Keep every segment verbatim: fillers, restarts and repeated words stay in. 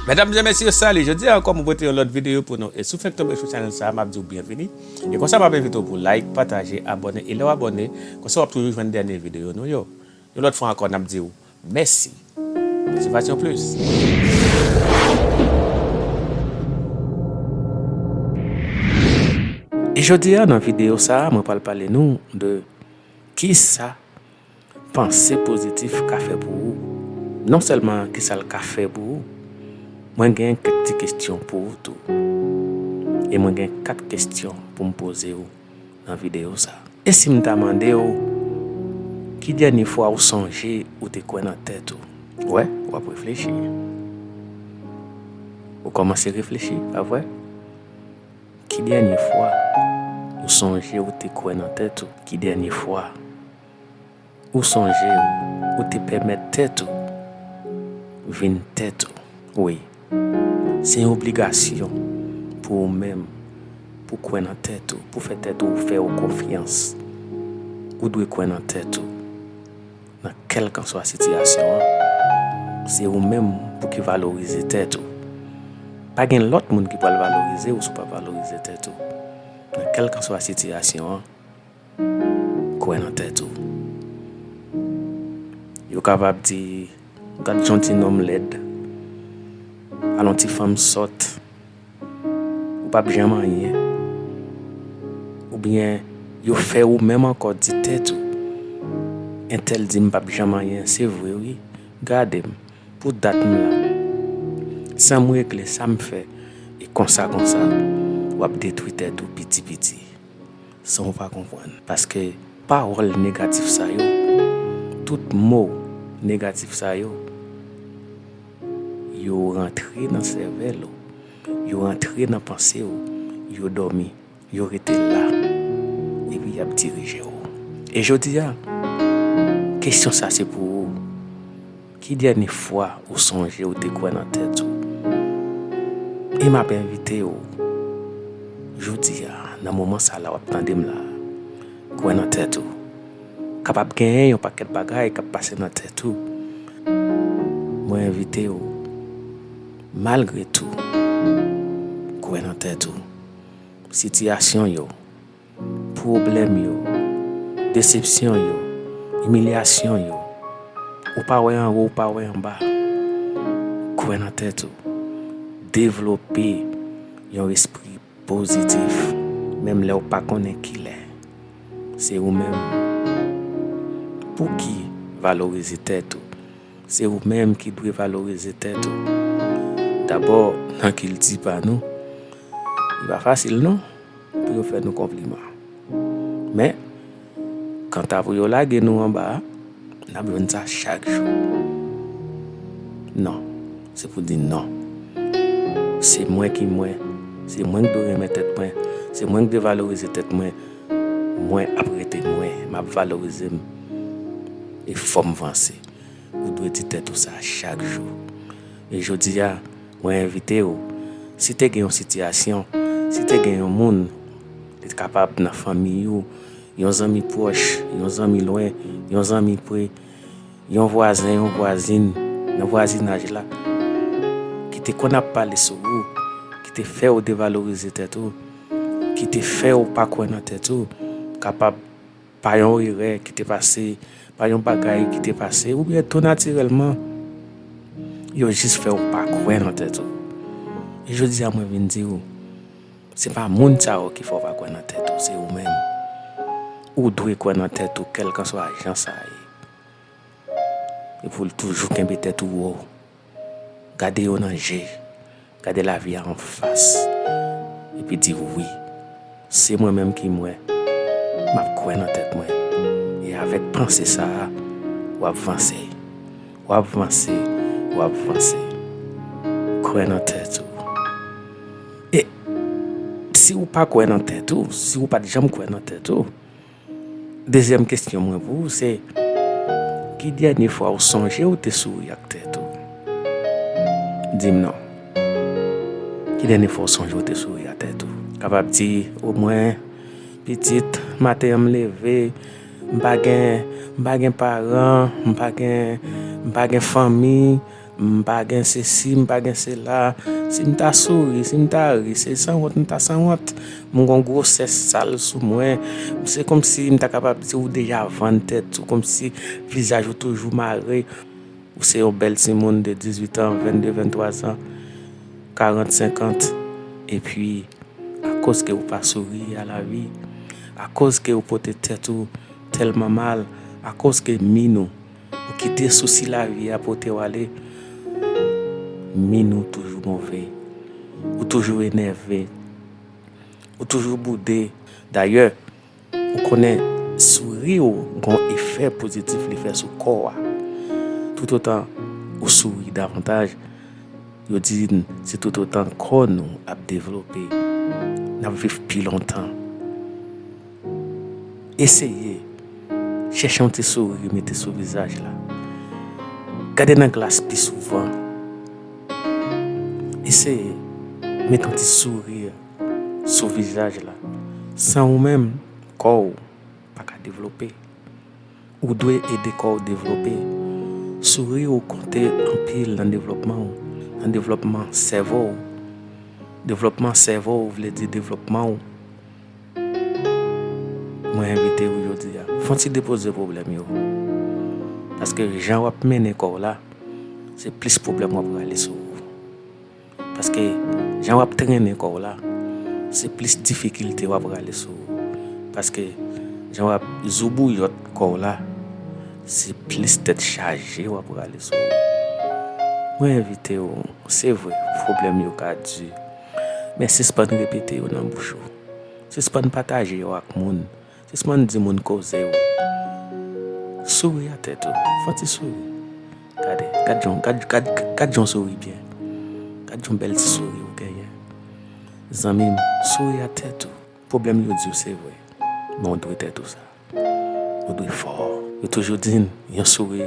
Medam e mesye, salut! Jodi a ankò, mwen pote yon lòt videyo pou nou. E si w fenk tonbe sou chanèl sa a, m ap di w byenvini. E konsa, m ap envite w pou like, pataje, abòne. E lè w abòne, konsa w ap toujou jwenn dènye videyo nou yo. Yon lòt fwa ankò, n ap di w mèsi. Motivation plus. E jodi a, nan videyo sa a, mwen pral pale nou de kisa panse pozitif ka fè pou ou. Non sèlman kisa l ka fè pou ou, mwen gen kèk ti kesyon pou ou tou. E mwen gen kat kesyon pou m poze w nan videyo sa a. E si m ta mande w, ki dènye fwa ou sonje ou te kwè nan tèt ou? Wè, w ap reflechi. Ou kòmanse reflechi, pa vre? Ki dènye fwa ou sonje ou te kwè nan tèt ou? Ki dènye fwa ou sonje ou te pèmèt tèt ou vin tèt ou? Wi, se yon obligasyon pou ou menm, pou kwè nan tèt ou, pou fè tèt ou fè ou konfyans. Ou dwe kwè nan tèt ou. Nan kèlkanswa sitiyasyon an, se ou menm pou ki valorize tèt ou. Pa gen lòt moun ki pral valorize ou si w pa valorize tèt ou. Nan kèlkanswa sitiyasyon an, kwè nan tèt ou. Yo kapab di, gad jan ti nonm lèd, al yon ti fanm sòt, ou p ap janm anyen. Oubyen yo fè ou menm ankò di tèt ou, entèl di m p ap janm anyen, se vre wi, gade m, pou dat m la, sa m regle, sa m fè, e konsa konsa, w ap detwi tèt ou piti piti, san w pa konprann. Paske pawòl negatif sa yo, tout mo negatif sa yo, yo rantre nan sèvèl ou, yo rantre nan panse w, yo dòmi, yo rete la, epi y ap dirije w. E jodi a, kesyon sa se pou ou. Ki dènye fwa ou sonje ou te kwè nan tèt ou? E m ap envite w, jodi a, nan moman sa la w ap tande m la, kwè nan tèt ou. Kapab genyen yon pakèt bagay k ap pase nan tèt ou. Mwen envite w, malgre tou, kwè nan tèt ou. Sitiyasyon yo, pwoblèm yo, desepsyon yo, imilyasyon yo, ou pa wè anwo, ou pa wè anba. Kwè nan tèt ou. Devlope yon espri pozitif, menm lè w pa konnen kilè. Se ou menm pou ki valorize tèt ou. Se ou menm ki dwe valorize tèt ou. Dabò, nan kilti pa nou, li pa fasil non pou yo fè nou konpliman. Men, kanta pou yo lage nou anba a, n ap jwenn sa chak jou. Non, se pou di non. Se mwen ki mwen. Se mwen ki dwe renmen tèt mwen. Se mwen ki dwe valorize tèt mwen. Mwen ap rete mwen. M ap valorize m. E fò m vanse. Ou dwe di tèt ou sa chak jou. E jodi a, mwen envite w, si te gen yon sitiyasyon, si te gen yon moun, li te kapab nan fanmi ou, yon zanmi pwòch, yon zanmi lwen, yon zanmi pre, yon vwazen, yon vwazin, nan vwazinaj la, ki te konn ap pale sou ou, ki te fè w devalorize tèt ou, ki te fè w pa kwè nan tèt ou, kapab pa yon erè ki te pase, pa yon bagay ki te pase, oubyen tou natirèlman, yo jis fè w pa kwè nan tèt ou. E jodi a, mwen vin di w, se pa moun sa yo ki fè w pa kwè nan tèt ou, se ou menm. Ou dwe kwè nan tèt ou, kèlkanswa jan sa ye. E pou l toujou kenbe tèt ou wo. Gade yo nan je. Gade lavi a anfas. Epi di, wi, se mwen menm ki mwen. M ap kwè nan tèt mwen. E avèk panse sa a, w ap vanse. W ap vanse. W ap vanse. Kwè nan tèt ou. E si w pa kwè nan tèt ou, si w pa t janm kwè nan tèt ou, dezyèm kesyon mwen pou ou se, ki dènye fwa ou sonje ou te souri ak tèt ou? Di m non. Ki dènye fwa ou sonje ou te souri ak tèt ou? Kapab di, o mwen, pitit, maten an m leve, m pa gen, m pa gen paran, m pa gen, m pa gen fanmi, M pa gen sesi, m pa gen sela. Si m ta souri, si m ta ri, se sanwont m ta sanwont. M gon gwosès sal sou mwen. Se kòmsi m ta kapab di ou deja vann tèt ou, kòmsi vizaj ou toujou mare. Ou se yon bèl timoun de dizuit an, vennde, venntwa zan, karant, senkant. Epi, akoz ke ou pa souri a lavi, akoz ke ou pote tèt ou tèlman mal, akoz ke min ou, ou kite sousi lavi a pote w ale, min ou toujou move, ou toujou enève, ou toujou boude. Dayè, ou konnen souri w gon efè pozitif li fè sou kò a. Toutotan ou souri davantaj, yo di n se toutotan kò nou ap devlope, n ap viv pi lontan. Eseye chèche yon ti souri mete sou vizaj la. Gade nan glas pi souvan. Eseye mete yon ti souri sou vizaj la. San ou menm, kò w pa ka devlope. Ou dwe ede kò w devlope. Souri w konte anpil nan devlòpman w, nan devlòpman sèvo w. Devlòpman sèvo w vle di devlòpman w. Mwen envite w jodi a. Fè yon ti depoze pwoblèm yo. Paske jan w ap mennen kò w la, se plis pwoblèm w ap rale sou ou. Paske jan w ap trennen kò w la, se plis difikilte w ap rale sou ou. Paske jan w ap zoubouyòt kò w la, se plis tèt chaje w ap rale sou ou. Mwen envite w, se vre, pwoblèm yo ka di. Men sispann repete yo nan bouch ou. Sispann pataje yo ak moun. Sispann di moun koze w. Souri a tèt ou. Fè yon ti souri. Gade, gad jan, gad, gad, gad jan w souri byen. Gad jan bèl ti souri ou genyen. Zanmi m, souri a tèt ou. Pwoblèm yo di w se vre. Men w dwe tèt ou sa. Ou dwe fò. Yo toujou di n, yon souri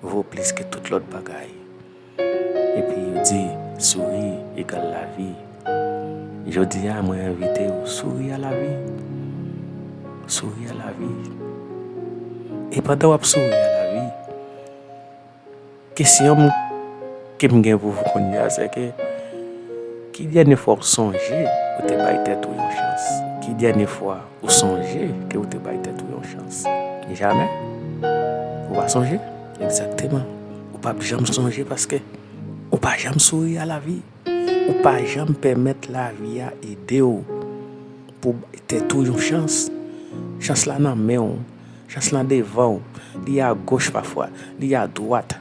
vo plis ke tout lòt bagay. Epi yo di, souri egal lavi. Jodi a, mwen envite w souri a lavi. Souri a lavi. E pandan w ap souri a lavi, kesyon m ke m gen pou ou kounye a, se ke, ki dènye fwa w sonje ou te bay tèt ou yon chans? Ki dènye fwa ou sonje ke ou te bay tèt ou yon chans? Jamè. Ou pa sonje? Egzakteman. Ou p ap janm sonje paske ou pa janm souri a lavi. Ou pa janm pèmèt lavi a ede w pou bay tèt ou yon chans. Chans la nan men w. Chans la devan w. Li agoch pafwa. Li adwat.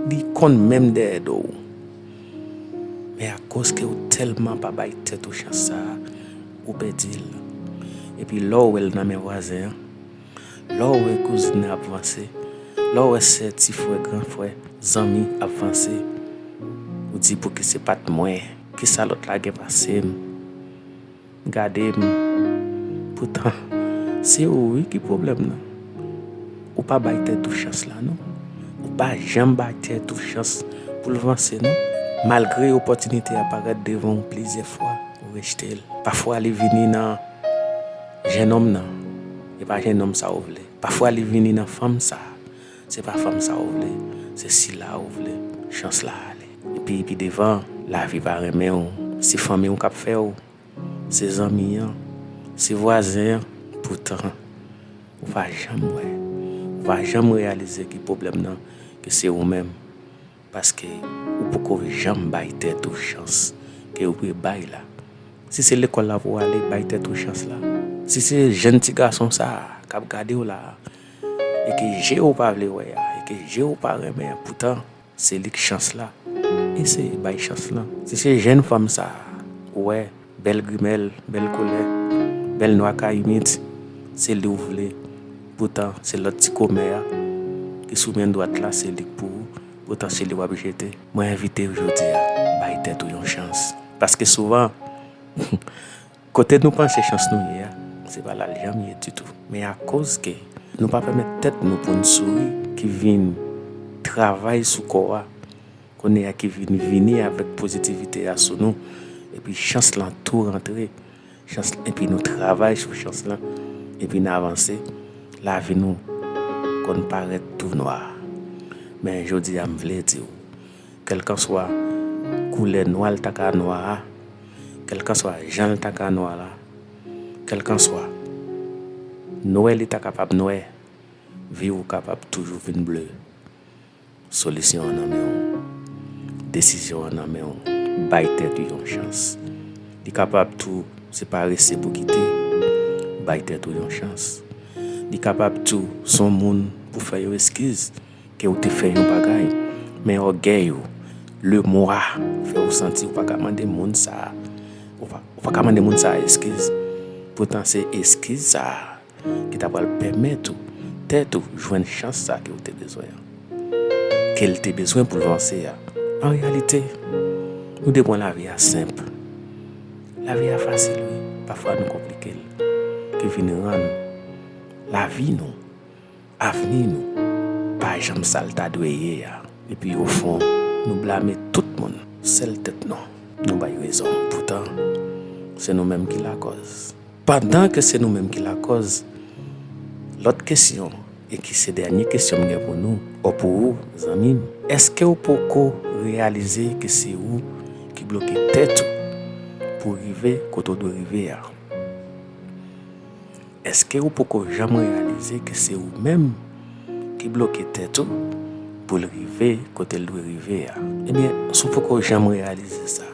Li konn menm dèyè do w. Men akoz ke w tèlman pa bay tèt ou chans sa a, ou pèdi l. Epi lè w wè l nan men vwazen an, lè w wè kouzin nan ap vanse, lè w wè sè, ti frè, gran frè, zanmi ap vanse, ou di, "Pouki se pa t mwen? Kisa lòt la gen pase m? Gade m." Poutan, se ou wi ki pwoblèm nan. Ou pa bay tèt ou chans la, non. Ou pa janm bay tèt ou chans pou l vanse, non. Malgre opòtinite a parèt devan w plizyè fwa, ou rejte l. Pafwa li vini nan jennonm nan, e pa jennonm sa ou vle. Pafwa li vini nan fanm sa, se pa fanm sa ou vle, se sila ou vle. Chans la ale. Epi, pi devan, lavi pa renmen w, se fanmi w k ap fè w, se zanmi an, se vwazen an. Poutan, ou pa janm wè, ou pa janm reyalize ki pwoblèm nan, ke se ou menm. Paske ou poko janm bay tèt ou chans ke ou dwe bay la. Si se lekòl la pou w ale, bay tèt ou chans la. Si se jèn ti gason sa a k ap gade w la a, e ke je w pa vle wè a, e ke je w pa renmen an, poutan se li k chans la, eseye bay chans lan. Si se jèn fanm sa a, ou wè, bèl grimèl, bèl koulè, bèl nwa kayimit, se li w vle. Poutan, se lòt ti kòmè a ki sou men dwat la, se li k pou ou. Poutan, se li w ap jete. Mwen envite w jodi a, bay tèt ou yon chans. Paske souvan, kote nou panse chans nou ye a, se pa la l janm ye ditou. Men akoz ke nou pa pèmèt tèt nou pou n souri, ki vin travay sou kò a, kounye a ki vin vini avèk pozitivite a sou nou, epi chans lan tou rantre, chans, epi nou travay sou chans lan, epi n avanse, lavi nou konn parèt tou nwa. Men jodi a, m vle di w, Kèlkanswa koulè nwa l ta ka nwa a, kèlkanswa jan l ta ka nwa la, kèlkanswa nwè li ta kapab nwè, vi w kapab toujou vin ble. Solisyon an nan men w. Desizyon an nan men w. Bay tèt ou yon chans. Li kapab tou se parese pou kite. Bay tèt ou yon chans. Li kapab tou se yon moun pou fè yon eskiz ke w te fè yon bagay. Men ògèy ou, lemwa, fè w santi w pa ka mande moun sa a. Ou pa, ou pa ka mande moun sa a eskiz. Poutan se eskiz sa a ki ta pral pèmèt ou, tèt ou, jwenn chans sa ke w te bezwen an. Ke l te bezwen pou l vanse a. An reyalite, nou te pran lavi a senp. Lavi a fasil, wi. Pafwa nou konplike l. Ki vin rann lavi nou, avni nou, pa janm sa l ta dwe ye a. Epi ofon, nou blame tout moun, sèl tèt nou, nou bay rezon. Poutan, se nou menm ki lakòz. Pandan ke se nou menm ki lakòz, lòt kesyon, e ki se dènye kesyon m gen pou nou, o pou ou, zanmi m, èske w poko reyalize ke se ou ki bloke tèt ou pou rive kote w dwe rive a? Èske ou poko janm reyalize ke se ou menm ki bloke tèt ou pou l rive kote l dwe rive a? Ebyen, si w poko janm reyalize sa,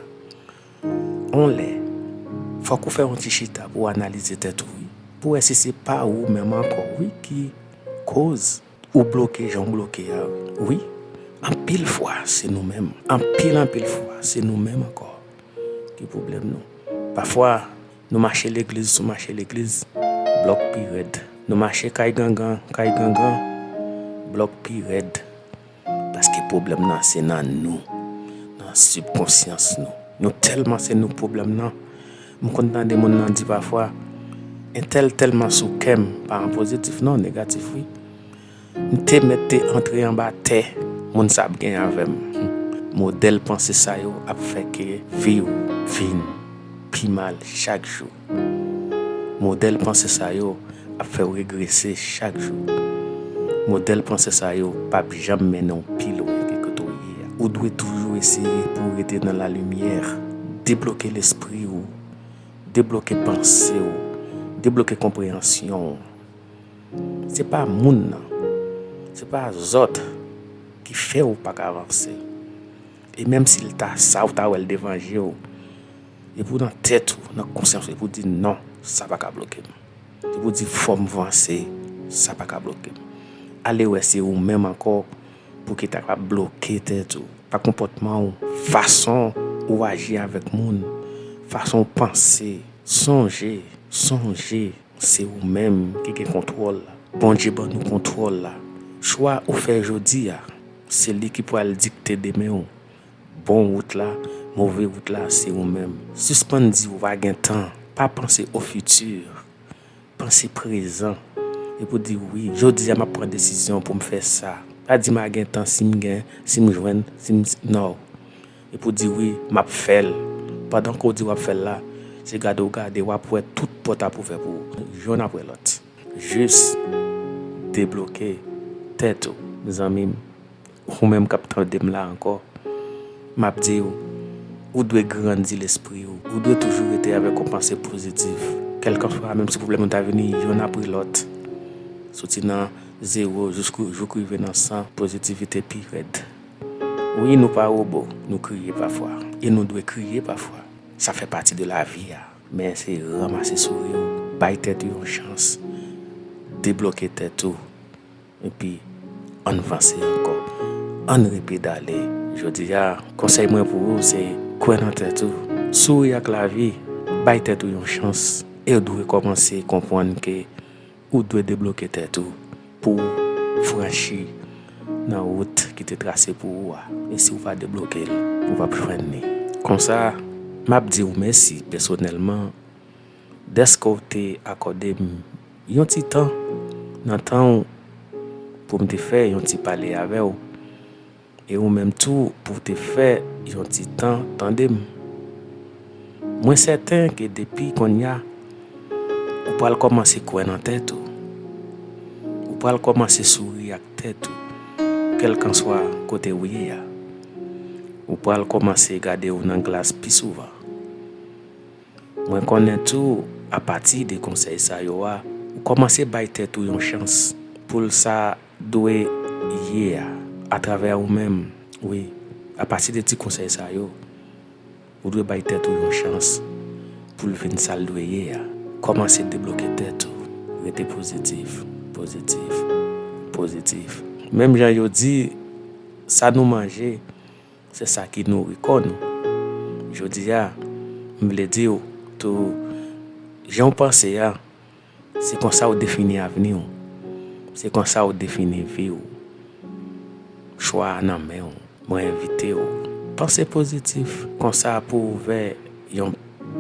on lè, fòk ou fè yon ti chita pou w analize tèt ou, wi. Pou w wè si se pa ou menm ankò, wi, ki koz ou bloke jan w bloke a, wi. Anpil fwa, se nou menm. Anpil, anpil fwa, se nou menm ankò ki pwoblèm nou. Pafwa, nou mache legliz sou mache legliz, blòk pi rèd. Nou mache kay gangan, kay gangan, blòk pi rèd. Paske pwoblèm nan se nan nou, nan sibkonsyans nou. Nou tèlman se nou k pwoblèm nan. M konn tande moun nan di pafwa, entèl tèlman sou kè m, pa an pozitif non, negatif wi. M te mèt te antre anba tè, moun sa ap gen avè m. Modèl panse sa yo ap fè ke vi w vin pi mal chak jou. Modèl panse sa yo ap fè w regrese chak jou. Modèl panse sa yo p ap janm mennen w pi lwen ke kote w ye a. Ou dwe toujou eseye pou w rete nan lalimyè. Debloke lespri w. Debloke panse w. Debloke konpreyansyon w. Se pa moun nan. Se pa zòt ki fè w pa ka avanse. E menm si l ta sa, ou ta wè l devan je w. Epi w nan tèt ou, nan konsyans ou, epi w di non, sa pa ka bloke m. Epi w di fò m vanse, sa pa ka bloke m. Ale wè se ou menm ankò pou ki ta ka bloke tèt ou. Pa konpòtman w, fason ou aji avèk moun, fason w panse, sonje, sonje, se ou menm ki gen kontwòl la. Bondye ban nou kontwòl la. Chwa ou fè jodi a, se li ki pral dikte demen w. Bon wout la, move wout la, se ou menm. Sispann di ou pa gen tan. Pa panse au futur. Panse prezan. Epi w di wi, jodi a m ap pran desizyon pou m fè sa. Pa di m a gen tan, si m gen, si m jwenn, si m, non. Epi w di wi, m ap fè l. Pandan ke w di w ap fè l la, se gade w gade, w ap wè tout pòt ap ouvè pou ou, yonn apre lòt. Jis debloke tèt ou, zanmi m. Ou menm k ap tande m la ankò, m ap di w, ou dwe grandi lespri w. Ou dwe toujou rete avèk yon panse pozitif. Kèlkanswa, menm si pwoblèm yo ta vini yonn apre lòt, soti nan zewo jouk, jouk rive nan san, pozitivite pi rèd. Wi, nou pa wobo, nou kriye pafwa. E nou dwe kriye pafwa. Sa fè pati de lavi a. Men se ranmase souri w, bay tèt ou yon chans, debloke tèt ou, epi ann vanse ankò. Ann repedale. Jodi a, konsèy mwen pou ou se kwè nan tèt ou, souri ak lavi, bay tèt ou yon chans, e w dwe kòmanse konprann ke ou dwe debloke tèt ou pou w franchi nan wout ki te trase pou ou a. E si w pa debloke l, ou p ap jwenn li. Konsa, m ap di w mèsi pèsonèlman dèske w te akòde m yon ti tan nan tan w pou m te fè yon ti pale avè w. E ou menm tou pou w te fè yon ti tan tande m. Mwen sèten ke depi kounye a, ou pral kòmanse kwè nan tèt ou. Ou pral kòmanse souri ak tèt ou, kèlkanswa kote w ye a. Ou pral kòmanse gade w nan glas pi souvan. Mwen konnen tou, apati de konsèy sa yo a, ou kòmanse bay tèt ou yon chans pou l sa dwe ye a, atravè ou menm. Wi, apati de ti konsèy sa yo, ou dwe bay tèt ou yon chans pou l vin sa l dwe ye a. Kòmanse debloke tèt ou. Rete pozitif, pozitif, pozitif. Menm jan yo di, sa nou manje, se sa ki nouri kò nou. Jodi a, m vle di w tou, jan w panse a, se konsa w defini avni w. Se konsa w defini vi w. Chwa a nan men w. Mwen envite w. Panse pozitif, konsa pou w ouvè yon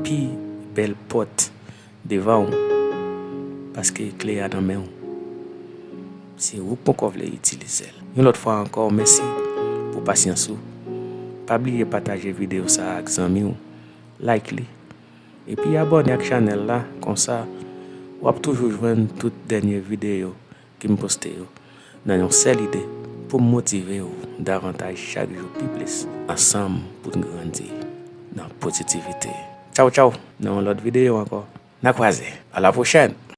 pi bèl pòt devan w. Paske kle a nan men w. Se ou k poko vle itilize l. Yon lòt fwa ankò, mèsi pou pasyans ou. Pa bliye pataje videyo sa a ak zanmi w. Like li. Epi abòne ak chanèl la, konsa w ap toujou jwenn tout dènye videyo ke m poste yo nan yon sèl ide pou m motive w davantaj chak jou pi plis. Ansanm pou n grandi nan pozitivite. Tchaw, tchaw, nan yon lòt videyo ankò. N a kwaze. A la pwochèn!